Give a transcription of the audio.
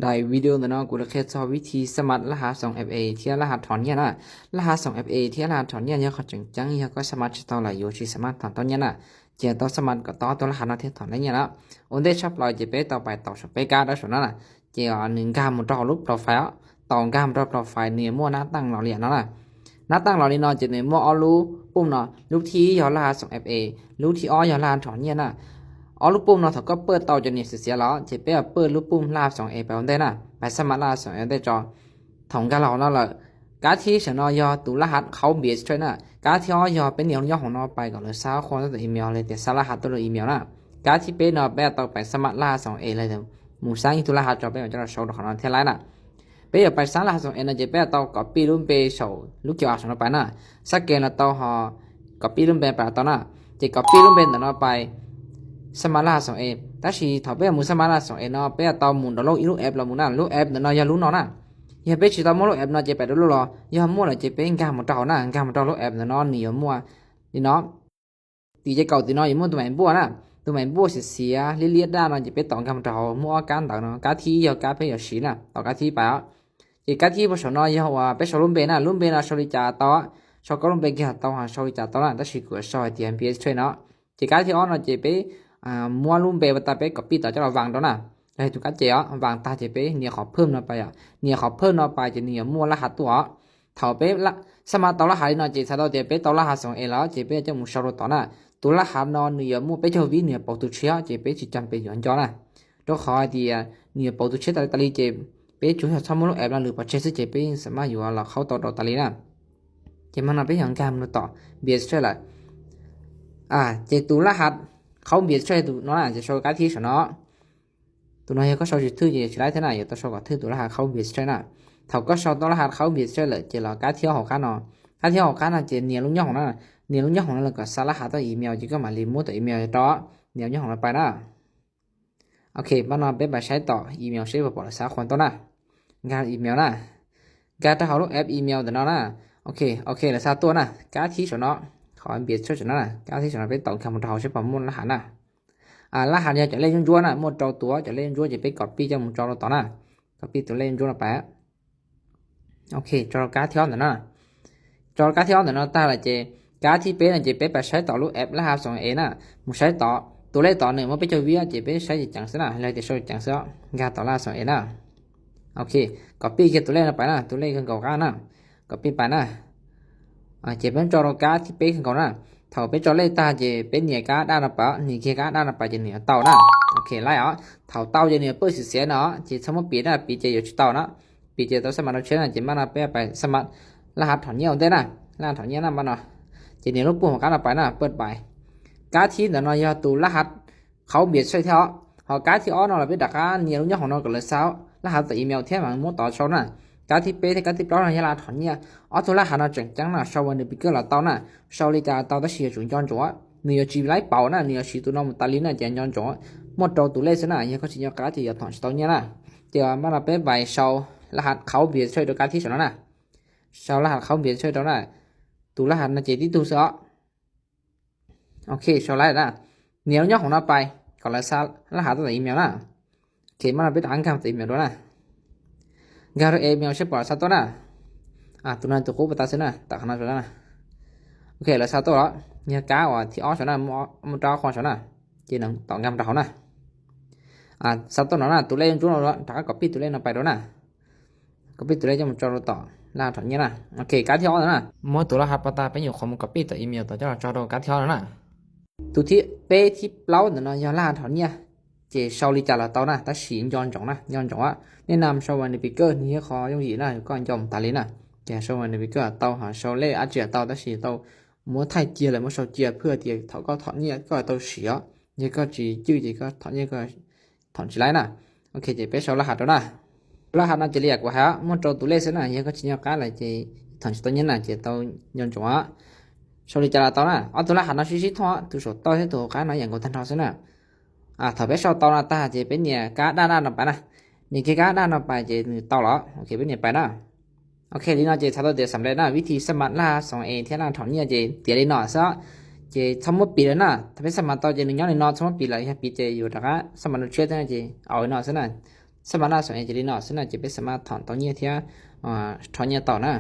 ໃນວິດີໂອນີ້ເນາະ ກູຈະເຮັດສອນວິທີສະໝັກລະຫັດສອງເອັຟເອ ແທນລະຫັດຖອນເງິນນະ. ລະຫັດສອງເອັຟເອ ແທນລະຫັດຖອນເງິນ ເຮົາເຂົ້າໃຈຈັ່ງ ເຮົາກໍສາມາດເຮັດຕໍ່ໄດ້ຢູ່ ທີ່ສາມາດຖອນເງິນນະ. ຈະຕ້ອງສະໝັກກໍຕໍ່ຕົວລະຫັດເນາະ ທີ່ຖອນໄດ້ເງິນນະ. ໂອເດ ຊັບລອຍ ຈະໄປຕໍ່ໄປຕໍ່ສະເປກກາດໄດ້ສອນນະ. ຈະເອົາໜຶ່ງກາມາຕໍ່ຮູບໂປຣໄຟລ໌ ເອົາ ຕໍ່ກາມາຕໍ່ໂປຣໄຟລ໌ ນີ້ໝວດໜ້າຕັ້ງເຮົາເລີຍເນາະນະ. ໜ້າຕັ້ງເຮົານີ້ເນາະ ຈະມີໝວດເອົາຮູບປຸ່ມເນາະ ຮູບທີ່ເຮົາລະຫັດສອງເອັຟເອ ຮູບທີ່ເຮົາລະຫັດຖອນເງິນນະ. ເອົາຮູບປຸ່ມເນາະ ເຮົາກໍເປີດຕໍ່ຈາກນີ້ເສຍໆແລ້ວ ຈະໄປເປີດຮູບປຸ່ມລະຫັດສອງເອ ໄປເອົາໄດ້ນະ. ໄປສະໝັກລະຫັດສອງເອ ໄດ້ຈອງ ຖອງການເຮົາເນາະ ແລ້ວກາທີ່ສອງເນາະ ຢອດຕົວລະຫັດເຂົ້າ BitTrade ນະ. ກາທີ່ເຮົາຢອດເປັນໜຽວຍົກຂອງເຮົາໄປ ກໍເລີຍຊາວຄົນຕົວອີເມວເລີຍ ແຕ່ຊາລະຫັດຕົວອີເມວນະ. ກາທີ່ເປັນເນາະ ແປຕໍ່ໄປສະໝັກລະຫັດສອງເອເລີຍ ໝູ່ສ້າງອີກຕົວລະຫັດຈອງ ເປັນເຈົ້າເຊົາຂອງເຮົາແທ້ຫຼາຍນະ. ເປັນຢາກໄປສ້າງລະຫັດສອງເອັນນະ ຈະເປັນຕ້ອງກັອບປີ້ຮູບເປັນໂຊລູກກຽວອັກສອນໄປນະ. ສະແກນແລ້ວຕ້ອງຫາກັອບປີ້ຮູບເປັນໄປຕໍ່ນະ. ຈະກັອບປີ້ຮູບເປັນຕໍ່ນະໄປສະໝັກລະຫັດສອງເອັນ. ແຕ່ຊິຖ້າເປັນໝູ່ສະໝັກລະຫັດສອງເອັນເນາະ ເປັນຕ້ອງໝູ່ດາວໂຫຼດອີລູກແອັບລະໝູ່ນະ. ລູກແອັບເນາະ ຢາກລູກເນາະນະ. ຢາກເປັນຊິຕ້ອງໝົດລູກແອັບເນາະ ຈະໄປດາວໂຫຼດລະ. ຢາກໝົດລະ ຈະເປັນກາມາດາວນະ. ກາມາດາວລູກແອັບເນາະ ນີ້ຢາກໝົດນີ້ເນາະ. ຕີເຈເກົ່າຕີເນາະ ຢາກໝົດຕົວໃໝ່ບົວນະ. ຕົວໃໝ່ບົວເສຍໆ ລຽດໆດ້ານເນາະ ຈະເປັນຕ້ອງກາມາດາວໝົດອາການດາວເນາະ. ກາທີ່ຢາກກາເປັນຢາກສີນະ ຕໍ່ກາທີ່ໄປ. ຈະກາທີ່ປະຊອນເນາະ ຢາກວ່າເປັນໂຊລູມເບນະ. ລູມເບນະ ໂຊລິຈາໂຕ ໂຊກໍລູມເບນ ກຽເຕົາ ຫາໂຊລິຈາໂຕນະ. ແຕ່ຊິກູຊອຍ BitTrade ເນາະ. ຈະກາທີ່ອອກເນາະ ຈະເປັນ ອ່າ ໝວດລູມເບນ ແຕ່ເປັນກັອບປີ້ຕໍ່ຈາກລະຫວ່າງໂຕນະ. ແລ້ວໃຫ້ຕົວກາເຈອອກ ຫວ່າງຕາຈະເປັນໜຽວຂໍເພີ່ມເນາະໄປອະ. ໜຽວຂໍເພີ່ມເນາະໄປ ຈະໜຽວໝວດລະຫັດຕົວ ເທົ່າເປັນລະ ສະໝັກຕໍ່ລະຫັດເນາະ ຈະສາມາດເປັນຕໍ່ລະຫັດສອງເອັນແລ້ວ ຈະເປັນຈະໝູ່ຊາວໂຕນະ. ຕົວລະຫັດເນາະ ໜຽວໝູ່ເປັນເຈົ້າວິໜຽວເປົາຕູເຊຍ ຈະເປັນຊິຈຳເປັນຢູ່ອັນຈອນະ. ຕົວຂໍໄອເດຍໜຽວເປົາຕູເຊຍຕາລີຕາລີ ຈະເປັນຈຸດສຳມະລຸແອັບນະ ຫຼືປະເທດຊິເຈເປັນສາມາດຢູ່ລະເຂົ້າຕໍ່ດອກຕາລີນະ. ຈະມານຳໄປຫາການມະນຸດຕໍ່ BitTrade ລະ. ອາ ຈະຕົວລະຫັດເຂົ້າ BitTrade ຕົວເນາະນະ ຈະໂຊກາທີ່ສອງເນາະ. ຕົວນ້ອຍກໍຊອກຊິຖືກ ຈະຊິໄດ້ເທົ່ານັ້ນ ຢູ່ຕໍ່ຊອກກໍຖືກຕົວລະຫັດເຂົ້າ BitTrade ນະ. ເທົ່າກໍຊອກຕົວລະຫັດເຂົ້າ BitTrade ເລີຍ ຈະລໍກາທີ່ອອກກັນເນາະ. ກາທີ່ອອກກັນນະ ຈະໜຽວລູກຍ້ອງຂອງນັ້ນ ໜຽວລູກຍ້ອງຂອງນັ້ນ ແລ້ວກໍສາລະຫັດຕໍ່ອີເມວ ຈະກໍມາລີໂມດຕໍ່ອີເມວຕໍ່ໜຽວຍ້ອງຂອງນັ້ນໄປນະ. ໂອເຄ ບາດເນາະ ເປັນໄປໃຊ້ຕໍ່ອີເມວ ໃຊ້ບໍ່ພໍລະຊາວຄົນຕໍ່ນະ. ການອີເມວນະ ການຕາເຮົາລູກແອັບອີເມວຕໍ່ເນາະນະ. ໂອເຄ ໂອເຄ ລະຊາຕົວນະ ກາທີ່ສອງເນາະ. ຂໍ BitTrade ນະ ກາທີ່ສອງເນາະ ເປັນຕໍ່ການເຮົາໃຊ້ປະມວນລະຫັດນະ. ອາ ລະຫັດເນາະ ຈະເລກຍົວນະ ໝົດເຈົ້າຕົວ ຈະເລກຍົວ ຈະເປັນກັອບປີ້ຈາກໝູ່ເຈົ້າຕົວນະ. ກັອບປີ້ຕົວເລກຍົວນະໄປ. ໂອເຄ ຈອກາທີ່ອອກເນາະ ຈອກາທີ່ອອກເນາະ ຕາລະເຈ ກາທີ່ເປັນນະ ຈະເປັນໄປໃຊ້ຕໍ່ລູກແອັບລະຫັດສອງເອັນນະ. ໝູ່ໃຊ້ຕໍ່ຕົວເລກຕໍ່ໜຶ່ງ ມາເປັນເຈົ້າວຽ ຈະເປັນໃຊ້ຈັງຊະນະ ແລ້ວຈະໂຊຈັງຊະ ກາຕໍ່ລະຫັດສອງເອັນນະ. ໂອເຄ ກັອບປີ້ເຂດຕົວເລກນະໄປນະ ຕົວເລກຄືເກົ່ານະ. ກັອບປີ້ໄປນະ. ອາ ຈະເປັນຈອກາທີ່ເປັນຄືເກົ່ານະ. ເທົ່າເປັນຈອກເລກຕາ ຈະເປັນໜຽວກາດ້ານອອກໄປ ໜຽວກາດ້ານອອກໄປ ຈະໜຽວເຕົານະ. ໂອເຄ ໄລ່ເອົາ ເທົ່າເຕົາຈະໜຽວເປີດເສຍໆເນາະ. ຈະສະໝຸດປີນະ ປີຈະຢູ່ທີ່ເຕົາເນາະ. ປີຈະຕ້ອງສະໝັກເນາະ ເຊັ່ນນະ ຈະມານະ ເປັນໄປສະໝັກລະຫັດຖອນເງິນເອົາເດ້ນະ ລະຫັດຖອນເງິນນະ ບາດເນາະ. ຈະໜຽວລູກປຸ່ມຂອງການອອກໄປນະ ເປີດໄປ ກາທີ່ເນາະ ຢາດຕົວລະຫັດ ເຂົ້າ BitTrade ແທ້ ເຮົາກາທີ່ອອກເນາະ ລະເປັນດາການໜຽວລູກຍ້ອງຂອງເຮົາກໍເລີຍຊາວ ລະຫັດຕໍ່ອີເມວແທ້ມາໝົດຕໍ່ເຊົານະ. ກາທີ່ເປັນ ກາທີ່ປອບເຮົາຢາດລະຫັດຖອນເງິນ ເອົາຕົວລະຫັດເນາະ ຈັງຈັງນະ ຊາວວັນເດືອນປີເກີລະເຕົານະ ຊາວລິຈາເຕົາ ຕາຊີສູງຍ້ອນຈົງ ໜຶ່ງຢູ່ຈີໄລເປົານະ ໜຶ່ງຢູ່ຊີຕູນອມຕາລີນະ ຈະຍ້ອນຈົງ ໝົດເຈົ້າຕົວເລກຊະນະ. ເຮົາກໍຊິຍອກກາທີ່ຢາດຖອນຊິເຕົາເງິນນະ ຈະມາເນາະ ເປັນໃບຊາວລະຫັດເຂົ້າ BitTrade ໂຕກາທີ່ສອງນະ ຊາວລະຫັດເຂົ້າ BitTrade ໂຕນະ ຕົວລະຫັດນະ ຈະຕິດຕູເຊາະ. ໂອເຄ ໂຊໄລນະ ໜຽວຍ້ອງຂອງເຮົາໄປ ກໍລະຊາລະຫັດຕໍ່ອີເມວນະ. ໂອເຄ ມາເນາະ ເປັນອັນການຕໍ່ອີເມວໂຕນະ ກາໂຕເອເມວ ໃຊ້ປອດຊາໂຕນະ. ອາ ໂຕນັ້ນໂຕໂຄປະຕາຊະນະ ຕາຂະໜາດໂຕນະ. ໂອເຄ ລະຊາໂຕລະ ເນຍກາວ່າທີ່ອອກຊະນະ ມອ ມອຕາຄອນຊະນະ ເຈໜັງຕໍ່ງາມຕາເຮົານະ. ອາ ຊາໂຕນະ ໂຕເລກຈຸນລະ ຕາກອບປີ້ໂຕເລກນຳໄປໂຕນະ. ກອບປີ້ຕົວເລກຈາກໝູ່ເຈົ້າໂຕຕໍ່ລະຫັດຖອນເງິນນະ. ໂອເຄ ການທີ່ອອກນະ ໝົດຕົວລະຫັດປະຕາໄປຢູ່ຂອງກາບປີ້ຕໍ່ອີເມວຕໍ່ເຈົ້າ ເຈົ້າໂຕການທີ່ອອກນະ. ຕົວທີ່ເປທີ່ເລົ່ານະ ຢາດລະຫັດຖອນເງິນ ເຈຊາວລິຈາລະເຕົານະ ຕາຊີຍ້ອນຈົງນະ ຍ້ອນຈົງອະ. ແນະນຳຊາວວັນເດືອນປີເກີ ນີ້ຂໍຍົກຢີນະ ກໍຍອມຕາລີນະ ເຈຊາວວັນເດືອນປີເກີ ເຕົາຫາຊາວເລ ອາເຈຍເຕົາ ຕາຊີເຕົາ ໝົດໄທເຈຍ ແລະ ໝົດຊາວເຈຍ ເພື່ອທີ່ເຂົາກໍຖອນເງິນ ກໍເຕົາເສຍ ເຍກໍຈີຈື່ ເຈກໍຖອນເງິນ ກໍ ຖອນຊິໄລນະ. ໂອເຄ ຈະໄປຊອກລະຫັດໂຕນະ ລະຫັດນະ ຈະລຽກວ່າຫາ ໝົດໂຕຕົວເລກຊະນະ ເຍກໍຊິຍອກການລະ ຈະຖອນຊິໂຕເງິນນະ ຈະໂຕຍ້ອນຈົງອະ ໂຊລິຈາລະເຕົານະ. ເອົາຕົວລະຫັດນະ ຊິຊິໂຕ ໂຕໂຕເຕໂຕການນະ ຢ່າງກໍທັນເທົ່າຊະນະ. ອາ ຖ້າໄປຊອກເຕົານະ ຕາຈະເປັນເນຍກາດ້ານອອກໄປນະ ເນຍກາດ້ານອອກໄປ ຈະໂຕລະ. ໂອເຄ ເປັນເນຍໄປນະ. ໂອເຄ ນີ້ເນາະ ເຈສາມາດເຮັດສຳເລັດນະ ວິທີສະໝັກລະຫັດສອງເອ ແທນລະຫັດຖອນເງິນ ເຈຕຽມໄດ້ເນາະ ເຊາະ ເຈສະໝຸດປີແລ້ວນະ. ຖ້າເປັນສະໝັກຕໍ່ ເຈໜຶ່ງຍ້ອນເນາະ ສະໝຸດປີແລ້ວ ເຮັດປີເຈຢູ່ ແລ້ວກະສະໝັກໂຕເຊຍ ເຈເອົາເນາະ ສະນັ້ນ ສຳລັບໜ້າສອງເອັນຈະດີເນາະ ສະນັ້ນຈະເປັນສາມາດຖອນຕໍ່ເຫຍື່ອເທື່ອ ອາ ຖອນເຫຍື່ອຕໍ່ນະ.